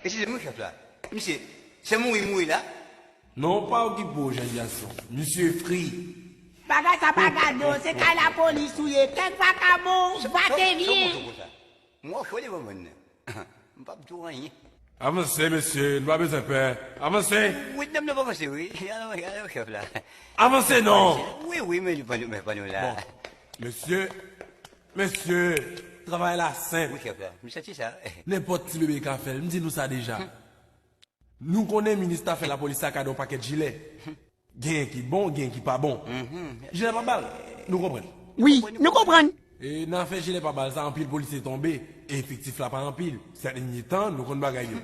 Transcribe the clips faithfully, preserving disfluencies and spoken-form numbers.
Eskize m wi chèf la. Misye, se mouri mouri la. Non, pa okipe w, jèn gason. Misye fri. Bagay sa pa gade w, se kay lapolis ou ye. Kèk vakabon, va te vyen. Mwen fò devan mwen nan. M p ap di w anyen. Avanse, mesye, nou pa bezwen pè. Avanse! Wi, nèm nan pa avanse, wi. Alò, alò, chèf la. Avanse non! Wi, wi, men nou pa nou la. Bon, mesye, mesye, travay la senp. Wi, chèf la. M santi sa. Nenpòt ti bebe ka fè l. M di nou sa deja. Nou konnen minis ta fè lapolis sa kado yon pakèt jilè. Genyen ki bon, genyen ki pa bon. Jilè pa ba l. Nou konprann. Wi, nou konprann. E nan afè jilè pa ba l sa, anpil polisye tonbe. E efektif la pa anpil. Sèt èdmi tan, nou konn bagay yo.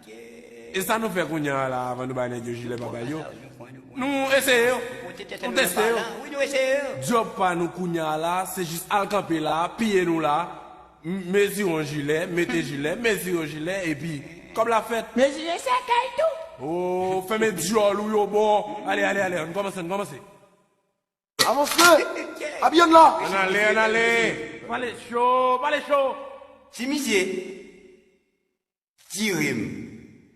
E sa nou fè kounye a la, avan nou bay nèg yo jilè pa bay yo? Nou eseye yo. Nou teste yo. Djòb pa nou kounye a la, se jis al kanpe la, piye nou la. Mezire yon jilè, mete jilè, mezire yon jilè, epi kòb la fèt. Mezire sèkèy tou. Oh, fèmen dyòl ou yo bon. Ale, ale, ale, ann kòmanse, ann kòmanse. Avanse! Abiye n la! Ann ale, ann ale! Pale cho, pale cho! Si misye tire m,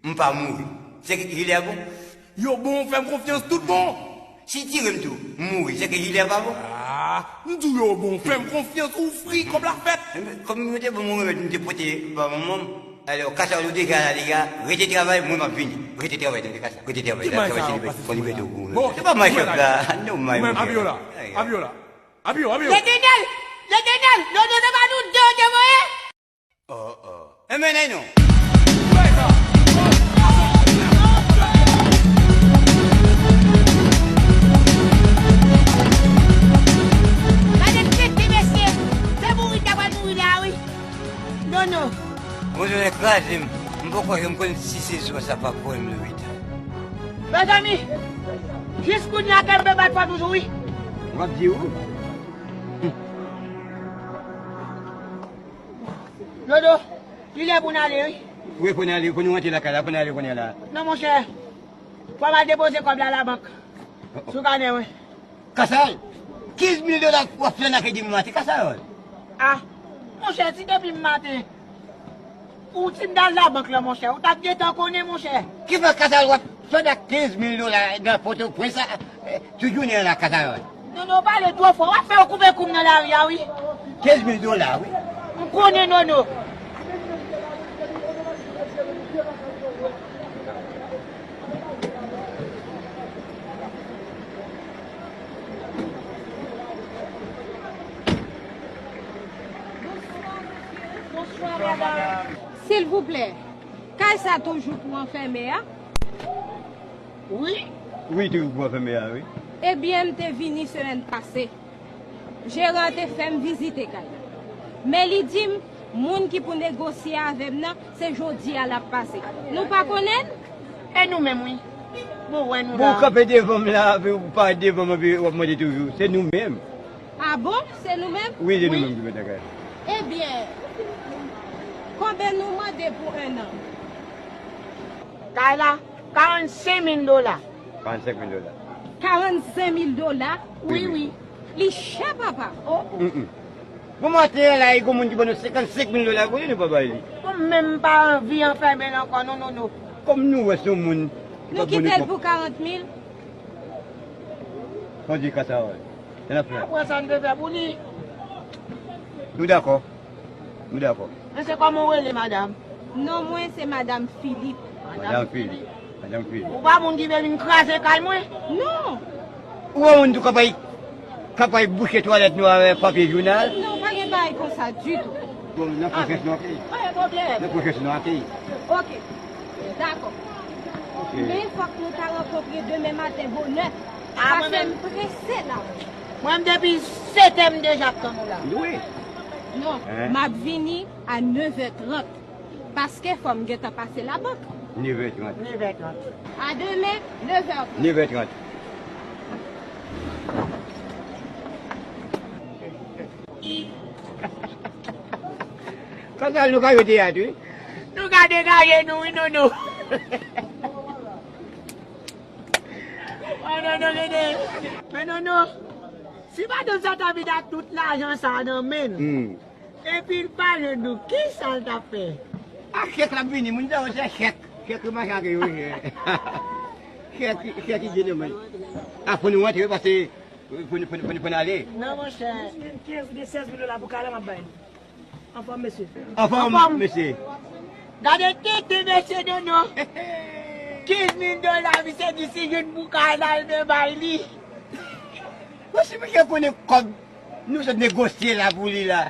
m pa mouri, sèke jilè a bon? Yo bon, fè m konfyans tout bon. Si tire m tou, m mouri, sèke jilè a pa bon? Ah, m di w yo bon, fè m konfyans, ou fri, kòb la fèt. Kòm yo te ban m yon remèd, m te pote ba manman m. Alò, kasa yo deja la deja, rete travay, mwen m ap vini. Rete travay, tande kasa, rete travay. Travay se libète, fò libète w pou ou menm. Se pa may chèf la, non may. Ou menm, Abiola, Abiola, Abio, Abio. Letenèl, Letenèl, Dodo se pa nou de yo te voye? Oh, oh. Enben, nèg nou. Gade tete mesye. Se mouri ta pral mouri la wi. Nono. Mwen jwenn kraze m. M poko janm konn si se zwa sa pa voye m leve tan. Mezanmi, jis kounye a kè m pe bat fò toujou wi. M ap di w. Dodo, li lè pou n ale wi. Wi, pou n ale, pou nou rantre lakay la, pou n ale kounye a la. Non, monchè, fò m al depoze kòb la labank. Sou kanè mwen. Kasal, kenz mil dola w ap fè nan kay demen maten, Kasal. Ah, monchè, si depi maten, ou ti m t al labank la, monchè, ou t ap gentan konnen, monchè. Kifè Kasal w ap fè nan kenz mil dola nan Pòtoprens la, tout jounen an la, Kasal? Non, non, w pale twò fò. W ap fè yo koupe kou m nan lari a, wi. Kenz mil dola, wi. M konnen, Nono. Silvouplè, kay sa toujou pou anfème a? Wi. Wi, toujou pou anfème a, wi. Ebyen, m te vini semèn pase. Jeran an te fè m vizite kay la. Men li di m, moun ki pou negosye avè m nan, se jodi a l ap pase. Nou pa konnen l? E nou menm, wi. Bon, wè nou la. Bon, w kanpe devan m la, epi w parèt devan m, epi w ap mande toujou. Se nou menm. A bon? Se nou menm? Wi, se nou menm ki mèt lakay la. Ebyen, konbyen nou mande pou enn an? Kay la, karannsenk mil dola. Karannsenk mil dola. Karannsenk mil dola? Wi, wi. Li chè, papa. O, o. Bon, maten an la, e gon moun ki ban nou senkannsenk mil dola, kote nou pa bay li? Bon, m menm m pa anvi anfèmen l ankò, non, non, non. Kòm nou wè se yon moun ki pa ban nou kòb. Nou kite l pou karant mil? Sa w di, Kasa, wè. Sa n ap fè a? Apre sa, n te fè pou li. Nou dakò. Nou dakò. Men se kòman w rele, madanm? Non mwen se Madanm Filip. Madanm Filip. Madanm Filip. Ou pa moun ki vle vin kraze kay mwen? Non. Ou pa moun tou k ap al, k ap al bouche twalèt nou avèk papye jounal? Non, pa gen bagay konsa ditou. Bon, nan pwochens nou akeyi. Pa gen pwoblèm. Nan pwochens nou akeyi. Oke. Dakò. Men fòk nou ta rankontre demen maten bonè. Paske m prese la. Mwen m depi setè m deja ap tann ou la. Wi. Non, m ap vini a nevè trant. Paske fò m gentan pase labank. Nevè trant. Nevè trant. A demen, nevè trant. Nevè trant. Kòmsa nou ka jwe teyat wi. Nou ka degaje nou wi Nono. An Nono rete. Men Nono, si madanm sa ta vin ak tout lajan sa nan men l, epi l pa jwenn nou, kisa l t ap fè? A chèk la vini, moun sa yo se chèk. Chèk yo mache ak yo, chèk. Chèk, chèk ki gen nan men. A fò nou rantre, pase fò nou, fò nou, fò nou, fò nou ale. Non, monchè. Kenz oubyen sèz mil dola pou kay la, m ap bay li. Anfòm, mesye. Anfòm, mesye. Gade tete mesye Nono. Kenz mil dola, misye di si youn pou kay la, l te bay li. Bon, si misye konnen kòb nou sot negosye la pou li la,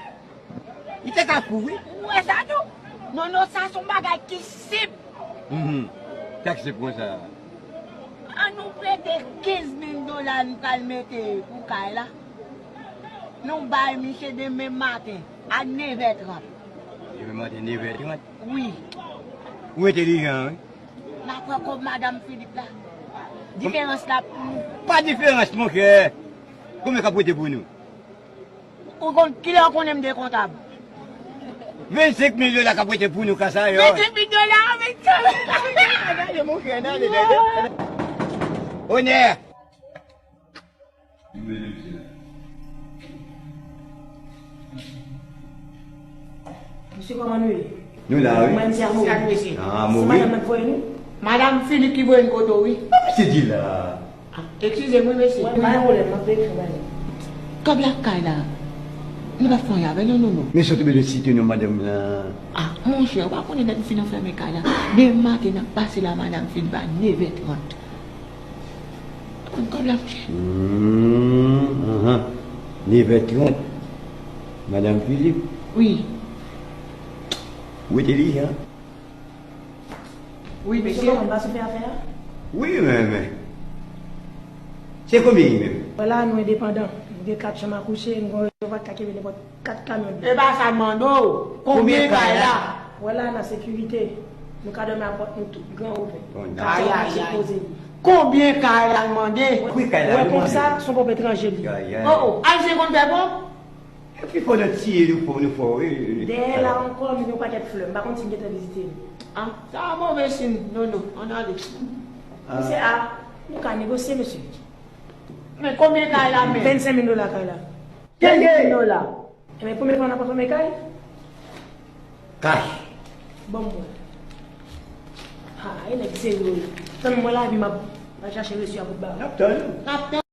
li te ka fou, wi. Ou wè sa tou? Nono, sa se yon bagay ki senp. Mhm. Sa ki senp konsa? An nou prete kenz mil dola, nou pral mete pou kay la. Nou bay misye demen maten a nevè trant. Demen maten, nevè trant? Wi. Ou entelijan, wi. N a pran kòb madanm Filip la. Diferans la pou nou. Pa diferans, monchè. Konbyen k ap rete pou nou? Ou konn, kilè w konnen m te kontab? Vennsenk mil dola k ap rete pou nou, kasa yo. Vennsenk mil dola, vennsenk mil. Gade, monchè, gade, gade. Onè! Mesye, kòman nou ye? Nou la, wi. Mwen, se a Mori. Se a Mori. Ah, Mori. Se madanm nan k voye nou? Madanm Filip ki voye n kote w, wi. Ah, mesye di la. Ah, eskize m, wi, mesye. Mwen, pa gen pwoblèm, m ap veye fè bagay. Kòb la kay la. Nou pa fè anyen avè l, non, non, non. Men sa w te bezwen site non madanm nan. Ah, monchè, ou pa konnen lè n fin anfème kay la. Demen maten, n ap pase la, madanm Filip, a nevè trant. Konn kòb la, monchè. Hmm, anhan. Nevè trant. Madanm Filip. Wi. Ou entelijan. Wi, mesye. Mesye, kòman, m pa sou fè afè a? Wi, men, men. Se konbyen li menm? Vwala, nou endepandan. Nou gen kat chanm a kouche, nou gen yon rezèv k ka kenbe nenpòt kat kamyon dlo. E pa sa m mande w. Konbyen kay la? Vwala, nan sekirite. Nou ka dòmi a pòt nou tout, gran ouvè. Katye a mache poze li. Konbyen kay la l mande? Pri kay la, wè, konsa, se yon pòp etranje li ye. Oh, oh, Ayisyen konn fè bon? Epi fò nou tiye, nou fò, nou fò, wi, wi, wi. Dèyè la ankò, nou gen yon pakèt flè. M pa konn si n gentan vizite l. Ah, sa a move siy, non, non, ann ale. Mesye a, nou ka negosye, mesye. Men konbyen kay la, men? Vennsenk mil dola kay la. Vennsenk mil dola. Ebyen, konbyen tan n ap anfème kay? Kach. Ban m wè. Ha, e nèg serye wi. Tann mwen lavi m ap al chache resi a pou t ba. N ap tann ou. N ap tann.